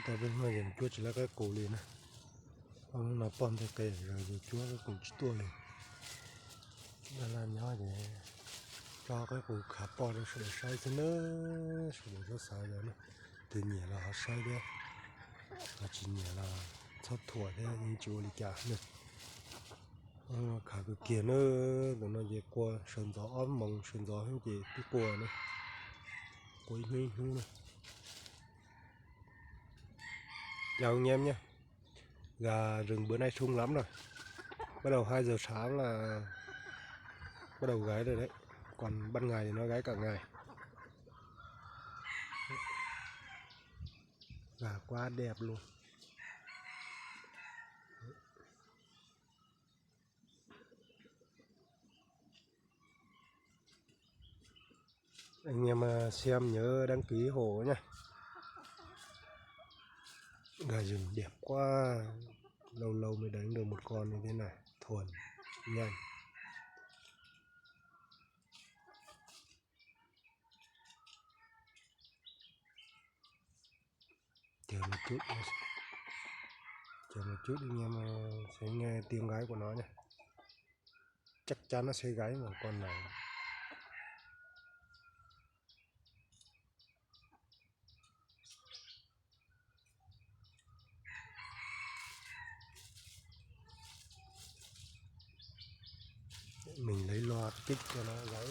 Tab peb no yus cuab tsis lawv qaib qus li na. Ob hnub no poj ntxoog qis zog yus cuab qaib qus tsis tuaj li. Dab laj nyob ces tso qaib qus khav poj rau sawv daws saib xwb na, sawv daws txhob xav yog na. Tus nyiam los ho saib thiab, ho tsis nyiam los txhob thuam thiab, yeej tsis ua li cas na. Khav kawg kiag na, tus no ces qua sawv ntxov ob moos sawv ntxov xwb ces twb qua na, qua ib hnub ib hnub na. Chào anh em nhé. Gà rừng bữa nay sung lắm rồi. Bắt đầu hai giờ sáng là bắt đầu gáy rồi đấy. Còn ban ngày thì nó gáy cả ngày. Gà quá đẹp luôn. Anh em à, xem nhớ đăng ký hộ nhé. Gà rừng đẹp quá. Lâu lâu mới đánh được một con như thế này. Thuần, nhanh. Chờ một chút, chờ một chút anh em à, sẽ nghe tiếng gáy của nó nhé. Chắc chắn nó sẽ gáy mà con này. Mình lấy loa kích cho nó gáy.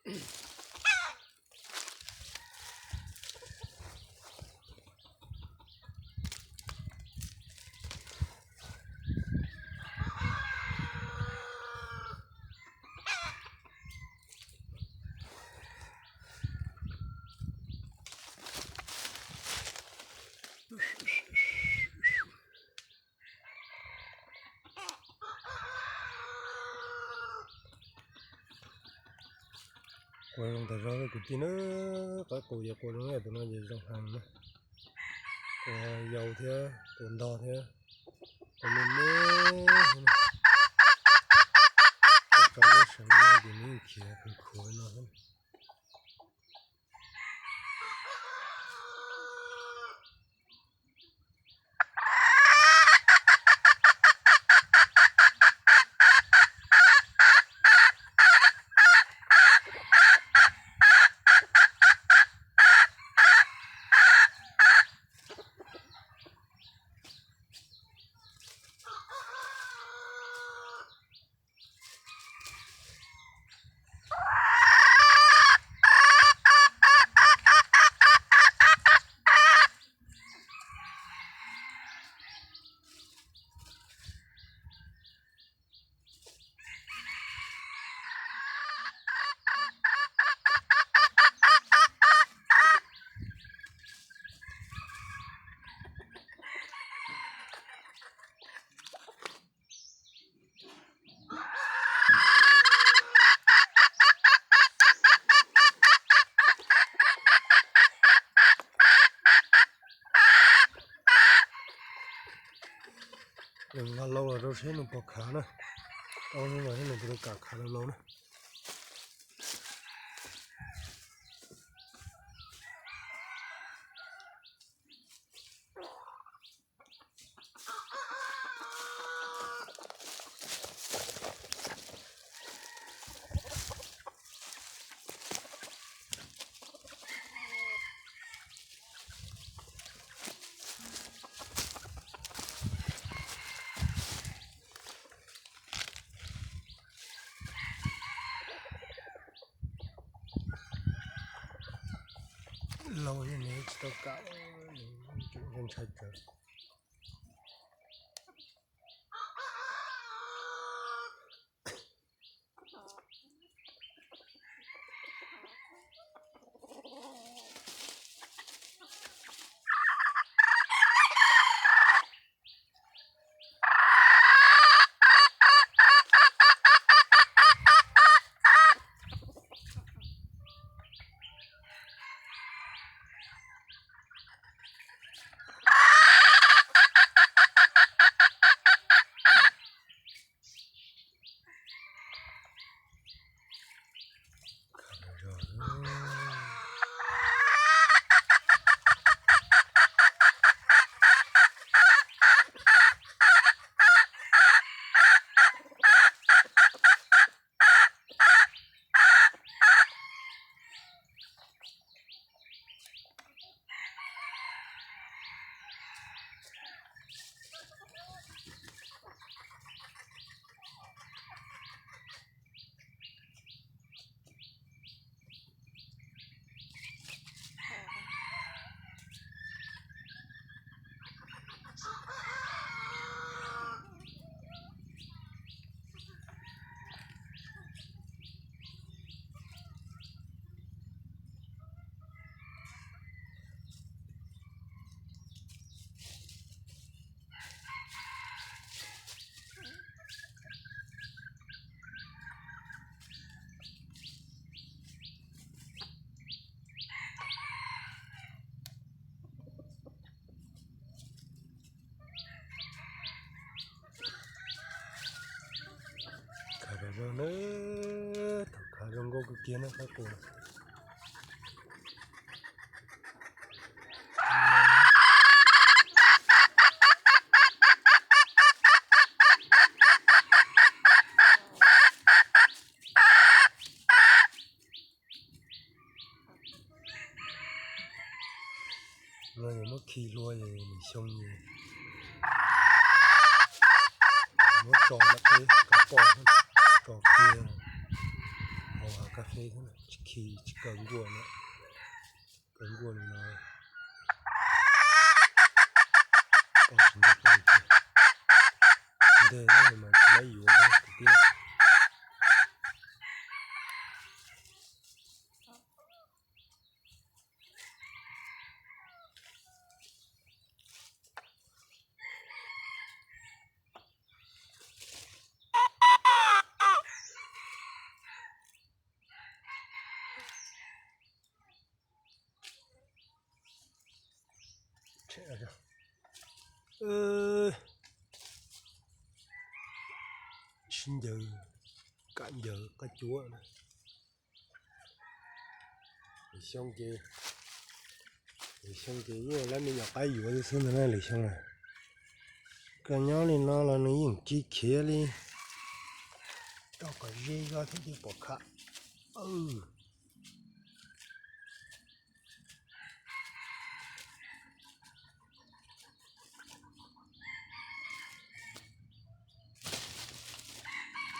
Qua zoo tas zog kwv tij na, qab qus ces qua zoo li tus no ces zoo heev na. Qua yau thiab qua ntog thiab, qua me me thiab na. Coj tso lub seev no ces nws khiav khuav khuav no thiab. Nws nqa lauj los rau seb nws puas khav na. Tau no los thiab nws puas kam khav lauj lauj na. Lauj, nws tsis tau kam, nws ntshai tsawv. Khav zoo zoo na, thaum khav zoo nkauj kawg kiag na qab qus. No yog muab khi hlua es nws xyoo es muab tso lawm peb kav poj, tso kiag hauv hav Khi tsis kaw nkuaj no, kaw nkuaj li no, tsis ntau kaw thiab. Nteg no mas tsis laib yuav no kwv tij. Sib ncaws, kam ncaws qab cuab na. Lwm xyoo ces, lwm xyoo ces yeej lawv me nyuam qaib yuav xwb ntag na lwm xyoo na. Koj nyob li no los nws yeej tsis khiav li. Rau kom ze zog thiab ces pom kham.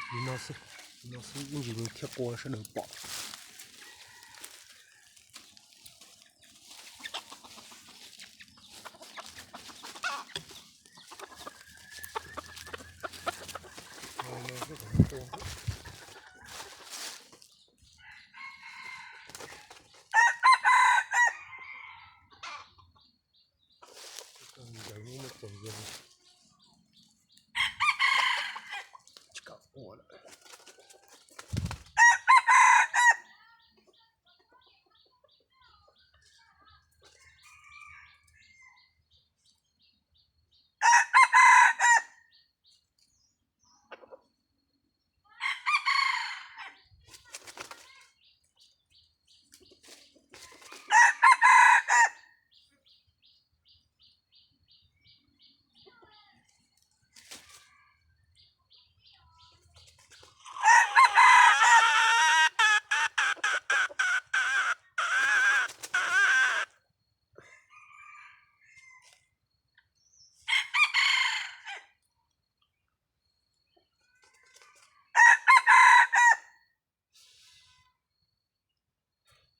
Li no xwb, li no xwb ib ntsis nws thiaj qua sawv daws pom.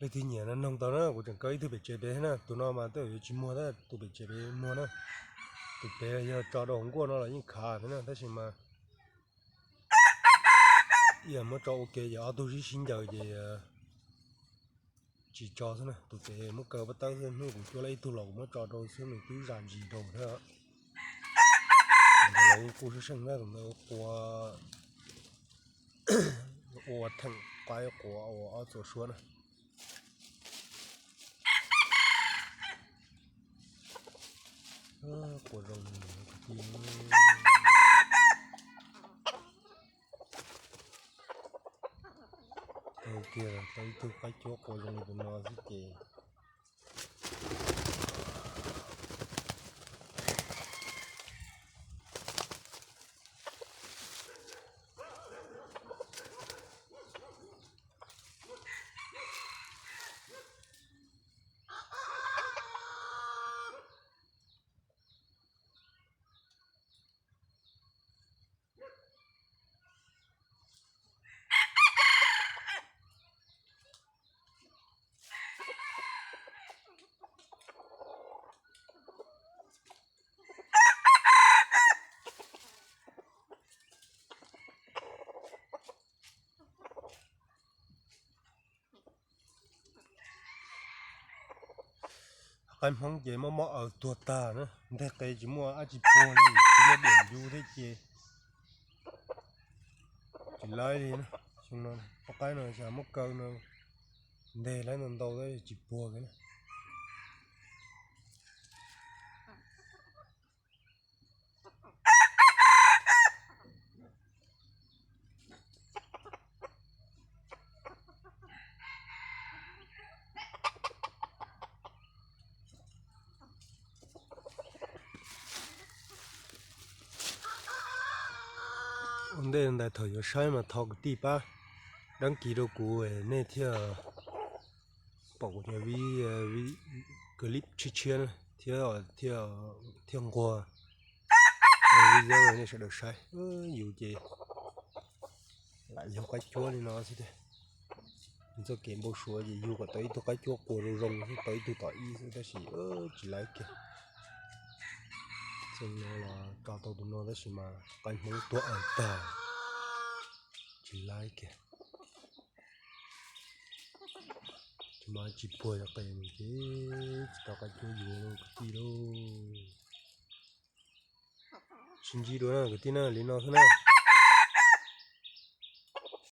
Leej twg nyiam no noog tau na, kuv tseem kaw ib tug pem tsev pem thiab na, tus no mas tej zaum yuav tsis muag thiab, tus pem tsev pem muag na. Tus pem yog tso rau hauv nkuaj no los yeej khav thiab na, tab sis mas ib yam muab tso ua ke ces ob tug sib sib ncaws ces tsis tso xwb na. Tus pem muab kaw pab tawb xwb, hnub kuv cuab lawm ib tug los kuv muab tso rau xwb nws twb zam ntsis rau thiab. Tus ntawd los yeej kuj sab seej na, tus ntawd qua, ua theem qaib qua ua ob txua suab na. Qua zoo li kwv tij. Tau kiag tau ib tug qaib cuab qua zoo li tus no xwb ces Qaib Hmoob ces mob mob aws tuag tag na, nteg qe tsis muaj dab tsi puag li, tsis muaj diam ncu thiab ces tsis laib li na. Xyoo no poj qaib no xyov muab kaw no nteg laib ntau ntau tsis puag li na. Ua ntej ntawd thaum yuav saib mas thov kwv tij pab đăng ký rau kuv, nej thiaj pom kuv cov clip tshiab tshiab thiab, thiaj nquag video nej sawv daws saib. Yus ces lam yog qaib cuab li no xwb tiag. Nws txoj kev npau suav ces yug kom tau ib tug qaib cuab quas zoo zoo xwb, tau ib tug tom ib xwb tab sis tsis laib kiag. Txheej no los tso tau tus no tab sis mas qaib Hmoob tuag tag, tsis laib kiag. Tsis mas tsis puag yog qes mus ces tsis tau qaib cuab yuav lauj kwv tij lauj. Sib ntsib dua na kwv tij na, li no xwb na.